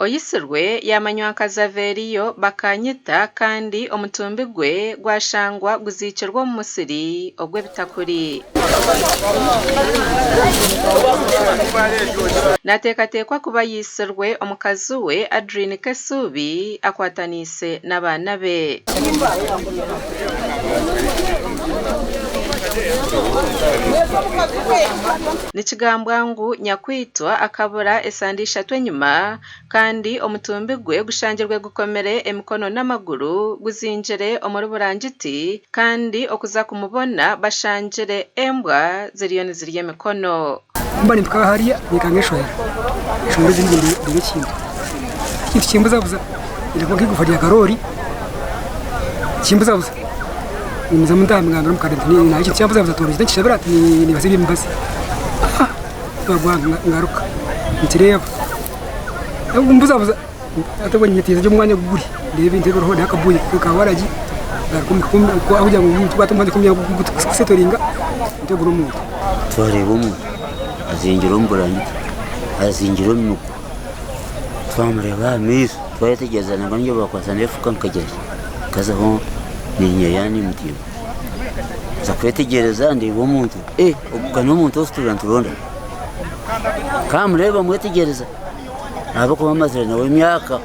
Oyitsirwe yaamanywa nka Zaveriyo Bakanyita kandi omutumbi gwe gwashangwa guziikirwe omu musiri ogw'ebitakuri. Naateekateekwa kuba yaitsirwe omukazi we Adrine Kesuubi akwataniise n'abaana be. Nikigambwa ngu nyakwitwa akabura esande ishatu enyima kandi omutumbi gwe gushangirwe gukomire emikono n'amaguru guzingire omuri burangiti kandi okuza kumubona bashangire embwa ziriyo nizirya emikono. Mba nimpika hariya ninkanga eshohera, eshohera egi ndeeba ekintu, ekintu kimbuzabuza ndeeba nk'eigufa rya karoori kimbuzabuza, ngumizamu ntaaha ngambira omukade nti naanye ekintu kyambuzabuza toora ogende okishabire ati nibaza eby'emibazi, ngaruka nkireeba, mbuzabuza hati obwo nyeteize gye omu mwanya ogu guri ndeeba ebintu ebiriho ndeebe akabuyi ka waragi ngaruka ahabw'okugira ngu nitukwata omwanya gurikuseetoringa omutwe guri omuntu. Twareeba omuntu azingire omu burangiti, azingire omu miguha, twamureeba aha maisho twayetegyereza nangwa n'obu baakwatsa n'efuka nkagira ki, nkazaho ninyeya nimutimba. Nza kwetegyereza ndeeba omuntu, eh ogu ka n'omuntu ou tutuura nituronda? Nkamureeba mwetegyereza ahabw'okuba mazire nawe emyaka.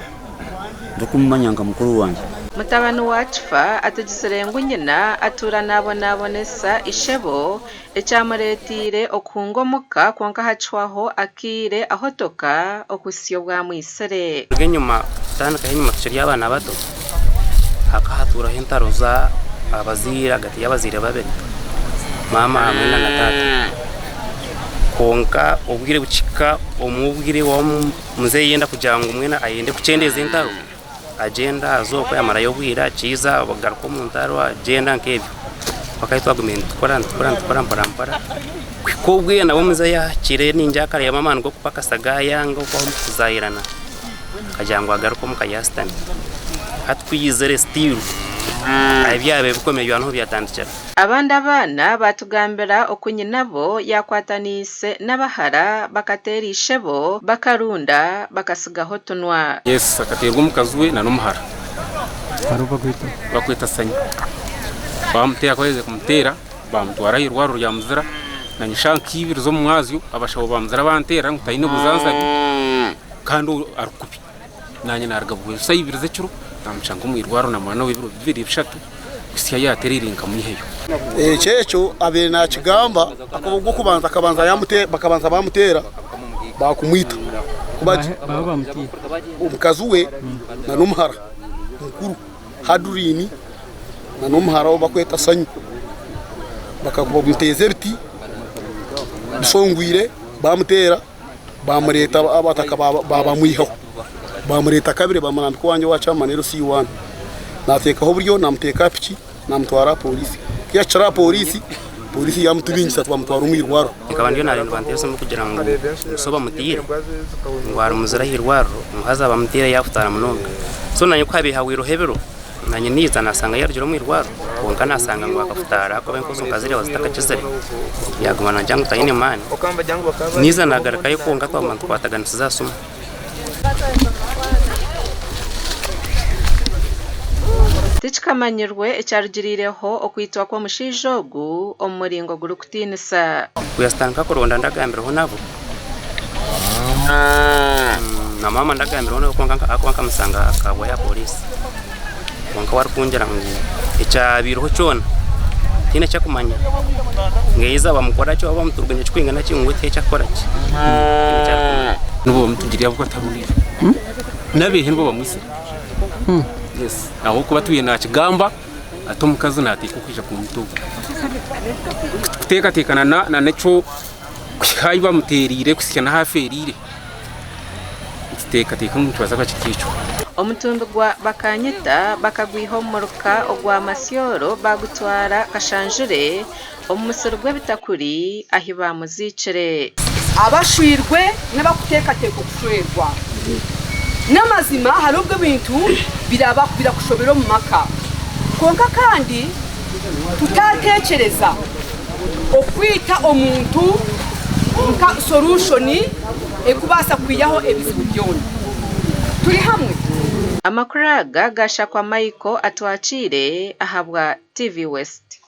Ndikumumanya nka mukuru wangye. Mutabani wa Kifa atugizire ngu nyina atuura naabonabonesa ishebo ekyamureeteire okuhunga omuka kwonka hakihwaho akaire ahotoka okuhitsya obu amwitsire. Kuruga enyima kutandikaho enyima tukiri abaana bato, hakaba hatuuraho entaro za abazaire ahagati y'abazaire babiri, maama hamwe na taata. Kwonka obwire bukihika omu obwire Muzeeyi yenda kugira ngu mbwenu ayende kukyendeeza entaro, agyenda aza okwe amarayo obwire akiiza agaruka omu ntaro agyenda nk'ebyo. Mpaka ahi twagumire nitukora nitukora nitukora mpora mpora kuhika obwe nabwo muzeeyi ahikire ningira akareeba amaani g'okupakasa gaayanga okwo omu kuzaahirana akagira ngu agaruke omuka yaasitami. Hati ku yaizire still ebyaba ebikomire byaba niho byatandikira. Abandi abaana baatugambira oku nyinabo yaakwataniise n'abahara bakateera ishebo bakarunda bakatsigaho otunwa. Yes akateerwa omukazi we nana omuhara bakweta Sanyu bamuteera kubaherize kumuteera bamutwara ahirwariro rya Muzira nanye eshaaha nka ibiri z'omumwazyo abashaho ba Muzira banteera ngu taine buzanzabi kandi arikubi nanye naruga Buhweju shaaha ibiri z'ekiro namushanga omwirwariro namara nawe ebiro bibiri bishatu. kuhitsya yaatereire nkamwihayo. Ekyo ekyo abaire naakigamba ahakuba ogw'okubanza akabanza yaamute bakabanza baamuteera baakumwita kuba gye omukazi we n'omuhara mukuru Hadriini n'omuhara ou barikweta Sanyu bakamuteeza ebiti bishongwire baamuteera baamureeta abataka baabamwihaho. Baamureeta kabiri baamurambika owangye owa chairman LC1. Naateekaho oburyo naamuteeka aha piki naamutwara aha pooriisi. Ku yaahikire aha pooriisi, pooriisi yaamutubingisa twamutwara omu irwariro. Nkaba ndiyo naareba nibanteera esimu kugira ngu so bamutaire ngu arimuzire aha irwariro ngu haza bamutaire yaafutaara munonga. So naanye ku haabaire hahweireho ebiro, Naanye naija naashanga yaarugire omu irwariro kwonka naashanga ngu akafutaara ahakuba enkozi nkazireeba zitakakizire. Yaaguma naagira ngu taine maani. Naija naagarukayo kwonka twaguma nitukwataganisiza aha simu. Tikikamanyirwe ekyarugiriireho okwitwa kw'omushaija ogu omu muringo gurikutiinisa. Ku yaatandika kuronda ndagambireho nabo, Na maama ndagambireho nawe kwonka ahakuba nkamushanga aha kabwa ya poriisi. Kwonka we arikungira ngu ekyabaireho kyona tihaine eki arikumanya. Ngu either bamukora ki oba bamuturugunya kirikwingana ki ngu we tihaine eki arikukora ki, tihaine eki arikumanya. Nibo bamutugire ahabw'okuba taruriire. N'abeehe nibo bamwitsire. Yes, ahabw'okuba atwire naakigamba ati omukazi naateekwa kwija kumuta oku. Kuteekateeka na n'ekyo Kuhika ahu bamuteereire kuhitsya n'ahu afeereire, nituteekateeka ngu nikibaasa kuba kiri ekyo. Omutumbi gwa Bakanyita bakagwiha omu muruka ogwa Masyoro baagutwara Kashanjure omu musiri gw'ebitakuri ahi baamuziikire. Abashwirwe n'abarikuteekateeka okushwerwa. N'amazima hariho obu ebintu birakushobera omu maka. Kwonka kandi tutaatekyereza okwita omuntu nka solution ekubaasa kwihaho ebizibu byona. Turi hamwe? Amakuru aga gashakwa Michael Atwakiire ahabwa TV West.